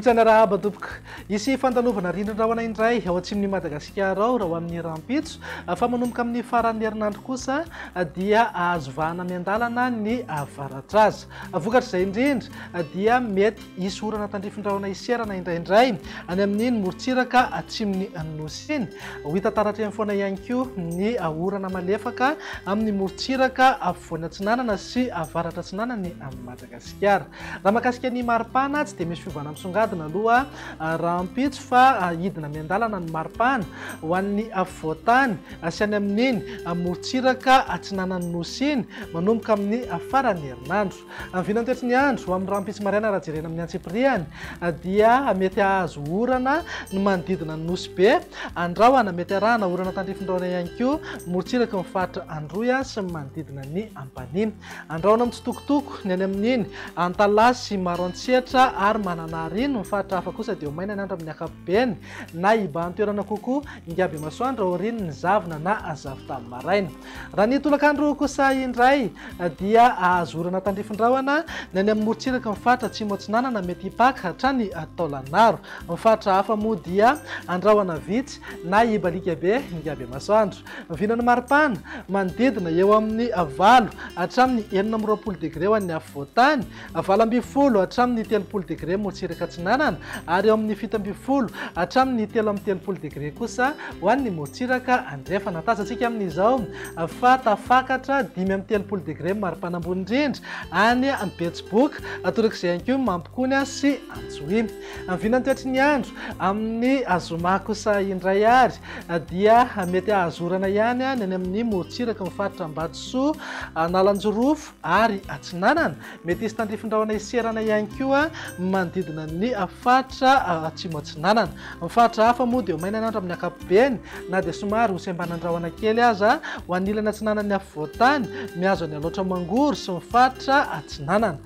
Manolotra ny arahaba tompoko. Hisy fandalovana rindrin-drahona indray ao atsimon'i Madagasikara ao raha ho amin'ny rahampitso, fa manomboka amin'ny faran'ny herinandro kosa dia ahazo vahana miandalana ny avaratraza. Vokatr'izay indrindra dia mety hisy orana tandrifin-drahona hiserana indraindray any amin'iny morontsiraka atsimon'ny Nosy iny. Ho hita taratra eny foana ihany koa ny orana malefaka amin'ny morontsiraka afovoany atsinanana sy avaratra atsinanan'i Madagasikara. Raha mahakasika ny maripana, tsy dia misy fiovana misongadina aloha rahampitso fa hidina miandalana ny maripana ho an'ny afovoantany sy any amin'iny morontsiraka atsinanan'ny Nosy iny manomboka amin'ny faran'ny herinandro. Ny vinantoetry ny andro ho amin'ny rahampitso maraina raha jerena amin'ny antsipiriany dia mety hahazo orana ny manodidina ny Nosy Be, Andrahona, mety arahana orana tandrifin-drahona ihany koa morontsiraky ny faritra Androy sy ny manodidina ny Ampanihy. Andrahona mitsitokotoko ny any amin'iny Antalaha sy Maroantsetra ary Mananara iny, ny faritra hafa kosa dia ho maina ny andro amin'ny ankapobeny na hibahan-toerana kokoa Ingabemasoandro aorian'ny zavona na zavon-tany maraina. Raha ny tolakandro kosa indray dia ahazo orana tandrifin-drahona ny any amin'ny morontsiraky ny faritra Atsimo Atsinanana mety hipaka hatrany Taolagnaro. Ny faritra hafa moa dia andrahona vitsy na hibaliaka be Ingabemasoandro. Ny vinan'ny maripana manodidina eo amin'ny 8 hatramin'ny 26 degre ho an'ny afovoantany, 18 hatramin'ny 30 degre morontsiraka atsinanana ary eo amin'ny 17 hatramin'ny 33 degre kosa ho an'ny morontsiraka andrefana. Tazantsika amin'izao fa tafakatra 35 degre ny maripana ambony indrindra any Betsiboka, torak'izay ihany koa Mampikony sy Antsohihy. Ny vinan'ny toetry ny andro amin'ny zoma kosa indray ary dia mety hahazo orana ihany ny any amin'ny morontsiraky ny faritra Ambatosoa, Analanjirofo ary Atsinanana. Mety hisy tandrifin-drahona hiserana ihany koa ny manodidina ny faritra Atsimo Atsinanana. Ny faritra hafa moa dia ho maina ny andro amin'ny ankapobeny na dia somary ho sembanan-drahona kely aza ho an'ny ilany atsinanan'ny afovoan-tany, mihazo an'i Alaotra Mangoro sy ny faritra Atsinanana.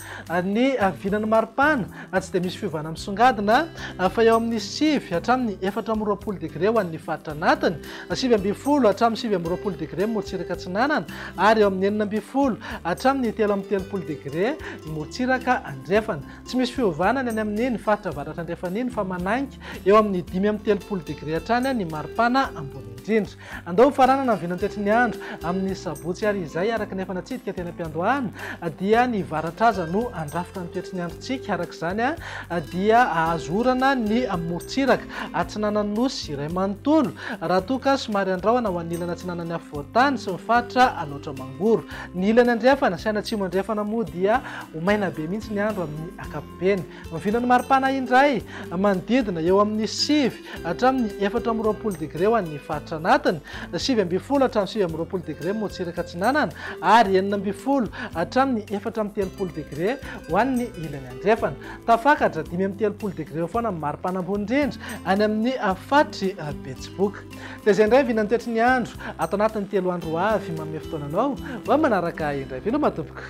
Ny vinan'ny maripana tsy dia misy fiovana misongadina fa eo amin'ny 9 hatramin'ny 24 degre ho an'ny faritra anatiny, 19 hatramin'ny 29 degre ny morontsiraka atsinanana ary eo amin'ny 16 hatramin'ny 33 degre ny morontsiraka andrefana. Tsy misy fiovana ny any amin'iny faritra avaratra andrefana iny fa manainga eo amin'ny 35 degre hatrany ny maripana ambony indrindra. Andao ho faranana ny vinantoetry ny andro amin'ny sabotsy ary izay araka ny efa natsidika teny am-piandohana dia ny varatraza no handrafitra ny toetry ny androntsika. Araka izany dia hahazo orana ny morontsiraka atsinanan'ny Nosy iray manontolo raha toa ka somary andrahona ho an'ny ilany atsinanan'ny afovoan-tany sy ny faritra Alaotra Mangoro. Ny ilany andrefana sy any atsimo andrefana moa dia ho maina be mihitsy ny andro amin'ny ankapobeny. Ny vinan'ny maripana indray manodidina eo amin'ny 9 hatramin'ny 24 degre ho an'ny faritra anatiny, 19 hatramin'ny 29 degre morontsiraka atsinanana ary 16 hatramin'ny 34 degre ho an'ny ilany andrefana. Tafakatra 35 degre eo foana ny maripana ambony indrindra any amin'ny faritr'i Betsiboka. Dia izay indray vinan'ny toetry ny andro ato anatin'ny 3 andro ho avy. Manome fotoana anao ho amin'ny manaraka indray. Veloma tompoko.